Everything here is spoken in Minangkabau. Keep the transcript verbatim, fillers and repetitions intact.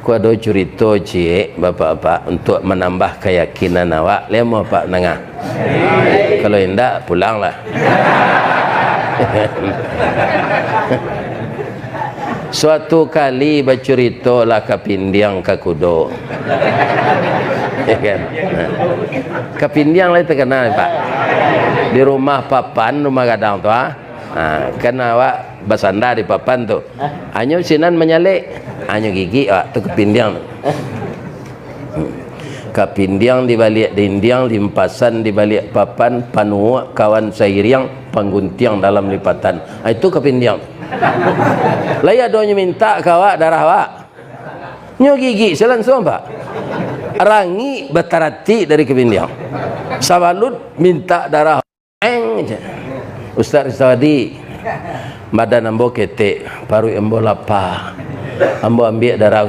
Ko ado curito ciek, bapak-bapak, untuak manambah kayakinan awak. Lai amuah apak mandanga? Kalau indak, pulanglah. Suatu kali bacuritolah kapindiang ka kudo. Ya kan? Nah. Kapindiang lai takana, Pak. Di rumah papan, rumah gadang tu, ah. Ha, kan awak basanda di papan tu. Hanyo sinan manyalek, hanyo gigik awak tu kapindiang tu. Hmm. Kapindiang di baliak dindiang, limpasan di baliak papan, panuak kawan sairiang, pangguntiang dalam lipatan. Ha, itu kapindiang tu. Lai ado nyo mintak ka awak darah awak. Nyo gigik se lansuang, Pak. Rangik bataratik dari kapindiang. Sabalut mintak darah. Eng, cek Ustaz Rizawadi, badan ambo ketek, paruik ambo lapa. Ambo ambiak darah